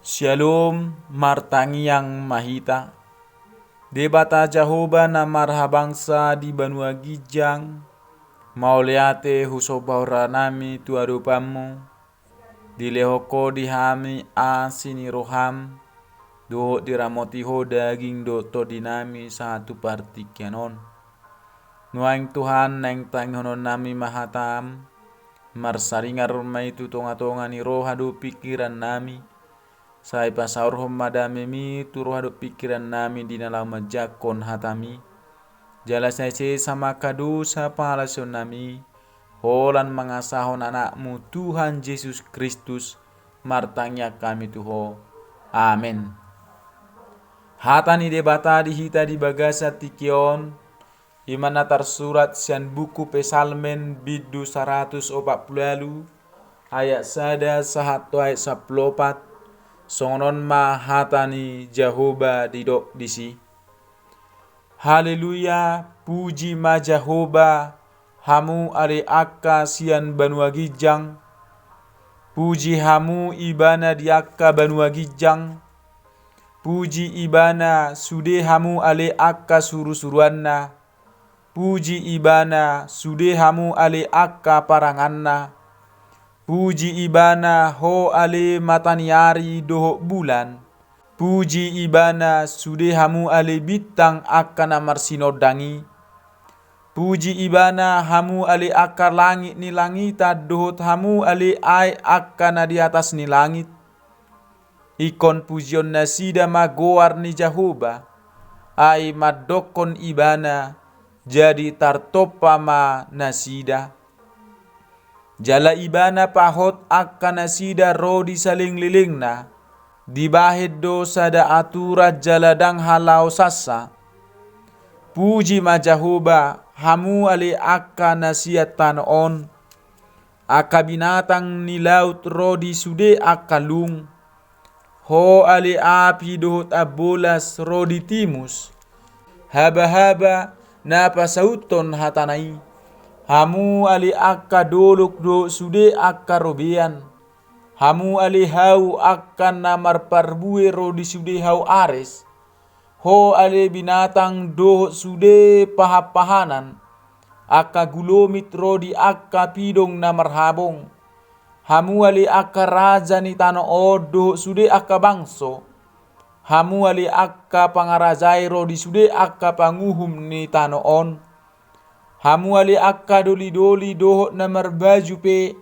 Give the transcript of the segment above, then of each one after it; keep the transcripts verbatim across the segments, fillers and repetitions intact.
Syalom, martangiang ma hita. Debata Jahowa na marhabangsa di banua ginjang, mauliate husombahon rohanami tu adopanmu, dilehon Ho di hami asi ni roham, dohot diramoti Ho daging dohot tondinami sahat tu partingkian on. Nuaeng Tuhan, naeng tangihononnami ma hatam, marsaringar ma i tu tongatonga ni roha dohot pingkirannami, sai pasaorhon ma damemi tu roha dohot pingkirannami di na laho manjangkon hatami. Jala sai sesa ma angka dosa pangalaosionnami, holan mangasahon Anakmu Tuhan Jesus Kristus, martangiang hami tu Ho. Amen. Hata ni Debata di hita di bagasan tingki on, i ma na tarsurat sian buku Psalmen bindu saratus opat pulu ualu, ayat sada sahat tu ayat sampulu opat, songon on ma hata ni Jahowa didok disi. Haleluya, puji ma Jahowa, hamu ale angka sian banua ginjang. Puji hamu Ibana di angka banua ginjang. Puji Ibana sude hamu ale angka surusuruanna. Puji Ibana sude hamu ale angka paranganna. Puji Ibana ho ale mataniari dohot bulan. Puji Ibana sude hamu ale bintang angka na marsinondang i. Puji Ibana hamu ale angka langit ni langitan dohot hamu ale aek angka na di atas ni langit. Ingkon pujion nasida ma goar ni Jahowa, ai mandokkon Ibana, jadi tartompa ma nasida. Jala Ibana pahot angka nasida ro di salelenglelengna, dibahen do sada aturan jala ndang halaosansa. Puji ma Jahowa, hamu ale angka na sian tano on. Angka binatang ni laut ro di sude angka lung. Ho ale api dohot ambolas ro di timus. Habahaba na pasauthon hatana i. Hamu ale angka dolok dohot sude angka robean. Hamu ale hau angka na marparbue ro di sude hau ares. Ho ale binatang dohot sude pahanpahanan, angka gulomit ro di angka pidong na marhabong. Hamu ale angka raja ni tano on dohot sude angka bangso. Hamu ale angka pangarajai ro di sude angka panguhum ni tano on. Hamu ale angka dolidoli dohot na marbaju pe.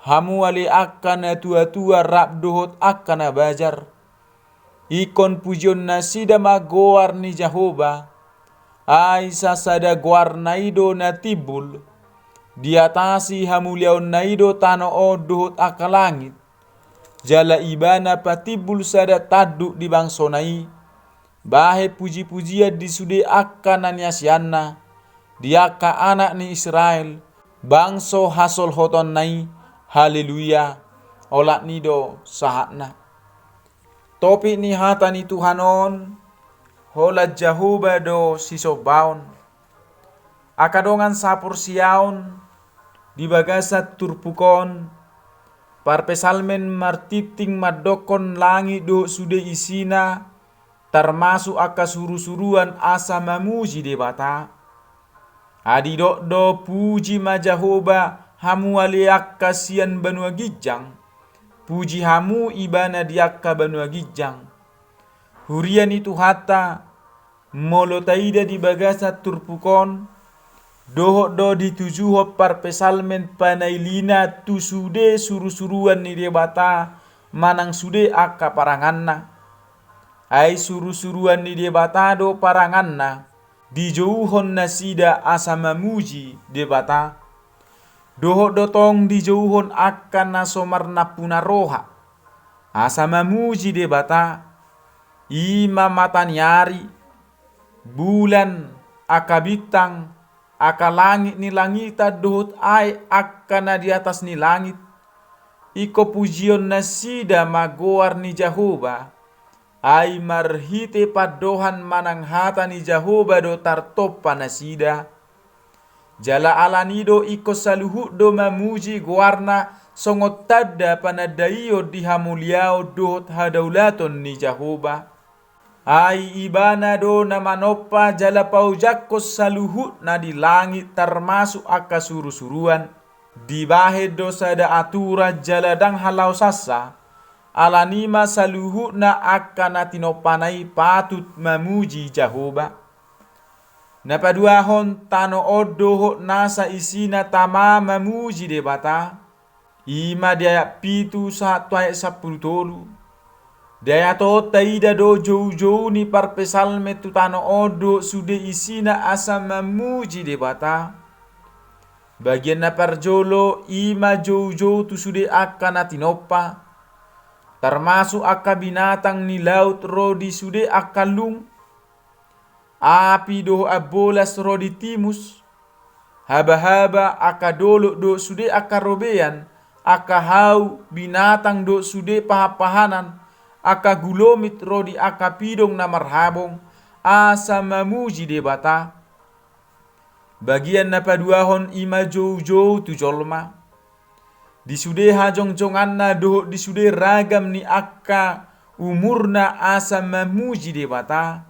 Hamu ale angka natuatua rap dohot angka na bajar. Ingkon pujion nasida ma goar ni Jahowa, ai sasada goarna i do na timbul, diatasi hamuliaonna i do tano on dohot angka langit. Jala Ibana patimbul sada tanduk di bangsona i, bahen pujipujian di sude angka na niasianna, di angka anak ni Israel, bangso hasolhotonna i. Haleluya, olat ni do sahatna. Topik ni hata ni Tuhan on, holan Jahowa do sisombaon. Angka dongan saporseaon di bagasan turpuk on, parpsalmen martinting mandokkon langit dohot sude isina, tarmasuk angka surusuruan asa mamuji Debata. Ai didok do puji ma Jahowa hamu ale angka sian banua ginjang, puji hamu Ibana di angka banua ginjang. Huria ni Tuhanta, molo taida di bagasan turpuk on, dohot do ditujuhon parpsalmen panailina tu sude surusuruan ni Debata manang sude angka paranganna. Ai surusuruan ni Debata do paranganna, dijouhon nasida asa mamuji Debata. Dohot do tong dijouhon angka na so marnampuna roha asa mamuji Debata, i ma mataniari, bulan, angka bintang, angka langit ni langitan dohot aek angka na di atas ni langit. Ingkon pujion nasida ma goar ni Jahowa, ai marhite pandohan manang hata ni Jahowa do tartompa nasida. Jala ala ni do ingkon saluhut do mamuji goarna songon tanda panandaion di hamuliaon dohot hadaulaton ni Jahowa. Ai Ibana do na manompa jala paojakkon saluhutna di langit, tarmasuk angka surusuruan. Dibahen do sada aturan jala ndang halaosansa, alani i ma saluhutna angka na tinompana i patut mamuji Jahowa. Na paduahon, tano on dohot nasa isina tama mamuji Debata. I ma di ayat pitu sahat tu ayat sampulu tolu. Di ayat on taida do joujou ni parpsalmen tu tano on dohot sude isina asa mamuji Debata. Bagian na parjolo i ma joujou tu sude angka na tinompa, tarmasuk angka binatang ni laut ro di sude angka lung, api dohot ambolas ro di timus, habahaba, angka dolok dohot sude angka robean, angka hau, binatang dohot sude pahanpahanan, angka gulomit ro di angka pidong na marhabong, asa mamuji Debata. Bagian na paduahon i ma joujou tu jolma, di sude hajongjonganna dohot di sude ragam ni angka umurna asa mamuji Debata.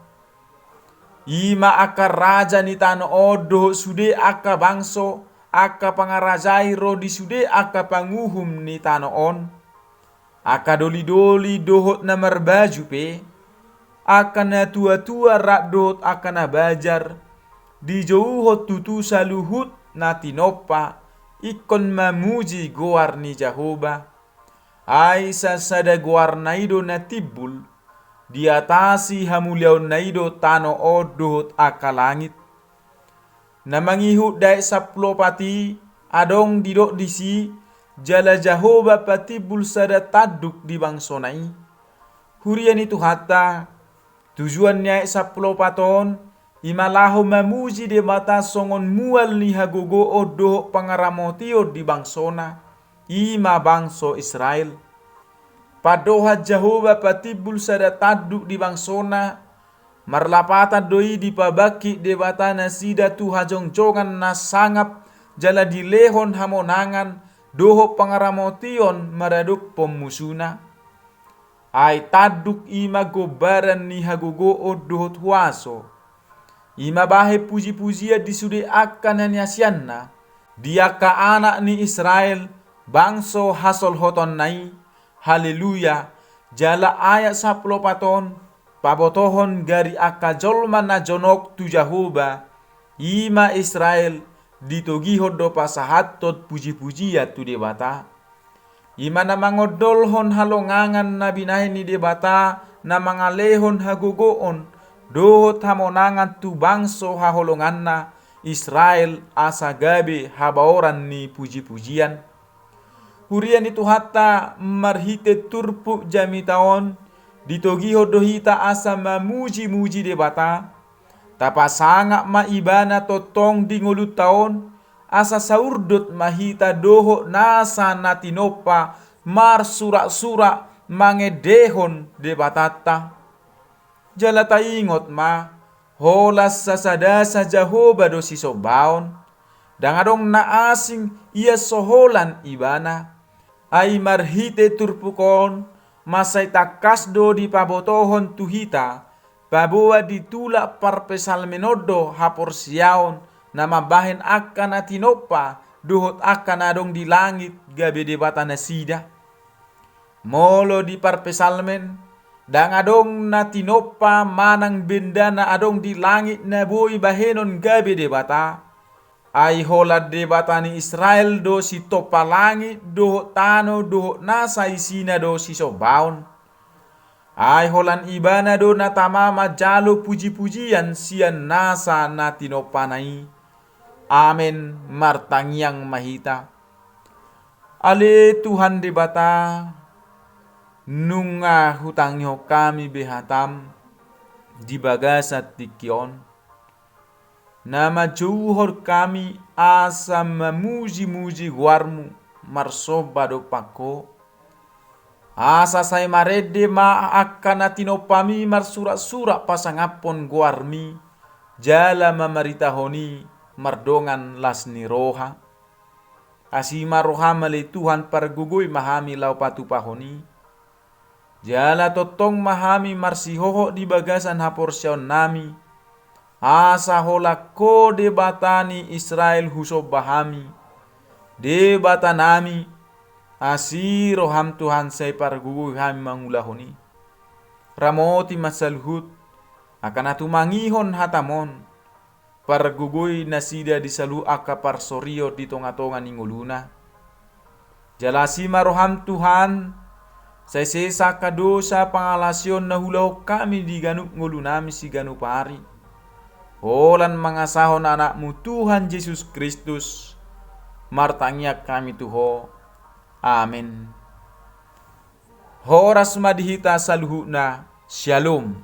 I ma angka raja ni tano on dohot sude angka bangso, angka pangarajai ro di sude angka panguhum ni tano on, angka dolidoli dohot na marbaju pe, angka na tuatua rap dohot angka na bajar, dijouhon tutu saluhut na tinompa, ingkon mamuji goar ni Jahowa. Ai sasada goarna i do na timbul, diatasi hamuliaonna i do tano on dohot angka langit. Na mangihut di ayat sampulu opat i, adong didok disi, jala Jahowa patimbul sada tanduk di bangsona i. Huria ni Tuhanta, tujuan ni ayat sampulu opat on, i ma laho mamuji Debata songon mual ni hagogoon dohot pangaramotion di bangsona, i ma bangso Israel. Pandohan Jahowa patimbul sada tanduk di bangsona, marlapatan do i dipabangkit Debata nasida tu hajongjongan na sangap jala dilehon hamonangan dohot pangaramotion maradophon musuna. Ai tanduk i ma gombaran ni hagogoon dohot huaso. I ma bahen pujipujian di sude angka na niasianna, di angka anak ni Israel, bangso hasolhotonna i. Haleluya. Jala ayat sampulu opat on, pabotohon gari angka jolma na jonok tu Jahowa, i ma Israel, ditogihon do pasahathon pujipujian tu Debata. I ma na mangondolhon halongangan na binahen ni Debata, na mangalehon hagogoon dohot hamonangan tu bangso haholonganna Israel, asa gabe habaoran ni pujipujian. Huria ni Tuhanta, marhite turpuk jamita on, ditogihon do hita asa mamujimuji Debata. Tapasangap ma Ibana tongtong di ngolunta on, asa saurdot ma hita dohot nasa na tinompa marsuraksurak mangendehon Debatanta. Jala taingot ma, holan sasadasa Jahowa do sisombaon, ndang adong na asing ia so holan Ibana. Ai marhite turpuk on, mansai tangkas do dipabotohon tu hita, paboa di tulak parpsalmen on do haporseaon na mambahen angka na tinompa dohot angka na adong di langit gabe debata nasida. Molo di parpsalmen, ndang adong na tinompa manang benda na adong di langit na boi bahenon gabe debata. Ai holan Debata ni Israel do sitompa langit dohot tano dohot nasa isina do sisombaon. Ai holan Ibana do na tama manjalo pujipujian sian nasa na tinompana i. Amen. Martangiang ma hita. Ale Tuhan Debata, nunga hutangihon hami be hataM di bagasan tingki on, na manjouhon hami asa mamujimuji goarMu, marsomba dompak Ho. Asa sai marende ma angka na tinompami marsuraksurak pasangaphon goarMi, jala mamaritahon i mardongan las ni roha. Asi ma roham ale Tuhan, pargogoi ma hami laho patupahon i. Jala tongtong ma hami marsihohot di bagasan haporseaonnami, asa holan Ho Debata ni Israel husomba hami, Debatanami. Asi roham Tuhan, sai pargogoi hami mangulahon i. Ramoti ma saluhut angka na tumangihon hatam on, pargogoi nasida di saluhut angka parsorion di tongatonga ni ngoluna. Jala asi ma roham Tuhan, sai sesa angka dosa pangalaosion na huulahon hami di ganup ngolunami siganup ari. Holan mangasahon Anakmu Tuhan Jesus Kristus, martangiang hami tu Ho. Amen. Horas ma di hita saluhutna. Syalom.